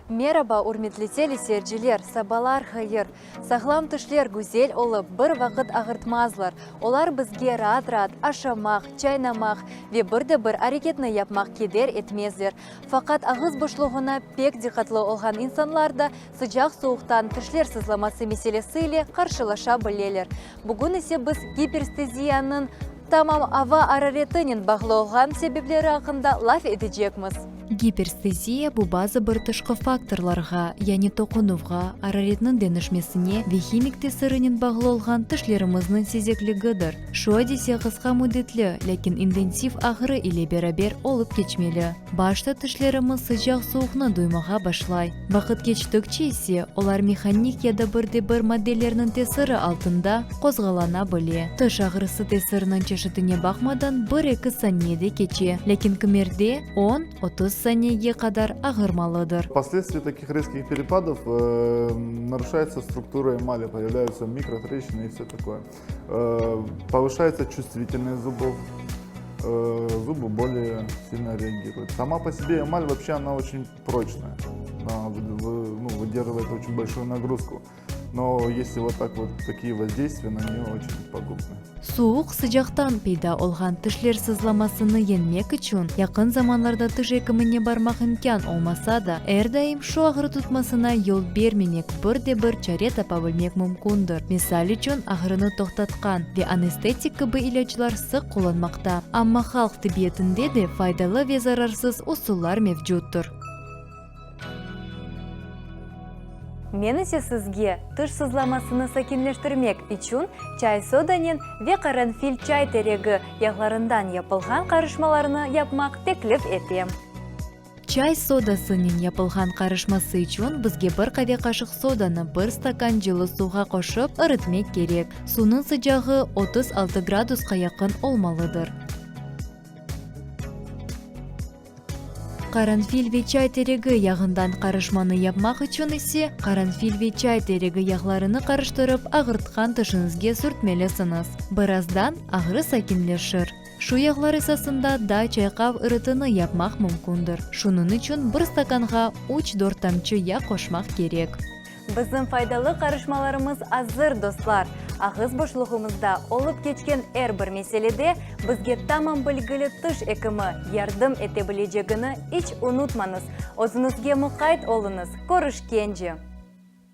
Meraba, ürmetli teleseyirciler, sabalar hayır! Sağlam tişler güzel olıp, bir vaqıt ağırtmazlar. Olar bizge raat-raat aşamaq, çaynamaq ve bir de bir areketni yapmaq keder etmezler. Faqat ağız boşluğına pek diqqatlı olğan insanlar da sıcaq-suvuqtan tişler sızlaması meselesi ile qarşılaşa bileler. Bugün ise biz gipersteziyanıñ tamam ava araretinen bağlı olğan sebepleri aqqında laf etecekmiz. Gipersteziya bu bazı bir tışqı faktorlarğa, yani toqunuvğa, araretniñ deñişmesine ve himik tesirinen bağlı olğan tişlerimizniñ sezekligidir. Şu adise qısqa müddetli, lâkin intensiv ağrı ile beraber olıp keçmeli. Başta tişlerimiz sıcaq-suvuqnı duymağa başlay. Vaqıt keçtikçe ise, olar mehanik ya da bir de bir maddelerniñ tesiri altında qozğalana bile. Tiş ağrısı tesiriniñ çeşitine baqmadan bir-eki saniyede keçe, lâkin kimerde on, 30 saniyege qadar ağırmalıdır. Vposledstviy takih rezkih perepadov naruşayetsa struktura emali, poyavlyayutsa mikrotreshçiny i vse takoye. Povışayetsa çuvstvitelnost zubov, zubı bolее silno reagiruyut. Sama po sebe emal voobşe ona oçen proçnaya, ona nu, vıderjivayet oçen bolşuyu nagruzku. No esli vot tak vot takiye vozdeystviya na neyo oçen pagubnı. Suvuq sıcaqtan peyda olğan tişler sızlamasını yeñmek içün yaqın zamanlarda tiş ekimine barmaq imkân olmasa da, er daim şu ağrı tutmasına yol bermemek bir de bir çare tapa bilmek mümkündir. Misal içün, ağrını toqtatqan ve anestetik kibi ilâclar sıq qullanmaqta. Amma halq tibbiyetinde de faydalı ve zararsız usullar mevcuttır. Men ise sizge tış sızlamasını sakinleştirmek içün çay sodanen ve qaranfil çay teregi yağlarından yapılğan qarışmalarnı yapmaq teklif etem. Çay sodasınen yapılğan qarışması içün bizge bir qave qaşıq sodanı bir stakan cılı suvğa qoşıp iritmek kerek. Suvnıñ sıcağı 36 gradusqa yaqın olmalıdır. Qaranfil ve çay teregi yağından qarışmanı yapmaq içün ise, qaranfil ve çay teregi yağlarını qarıştırıp ağırtqan tişiñizge sürtmelisiñiz. Birazdan ağrı sakinleşir. Şu yağlar esasında da çayqav ırıtını yapmaq mümkündir. Şunıñ içün bir stakanğa üç-dört tamçı yağ qoşmaq kerek. Bizim faydalı qarışmalarımız azır, dostlar! Ağız boşluğımızda olıp keçken er bir meselede bizge tamam bilgili tış ekimi yardım ete bilecegini iç unutmañız. Özüñizge muqayt oluñız! Körüşkence!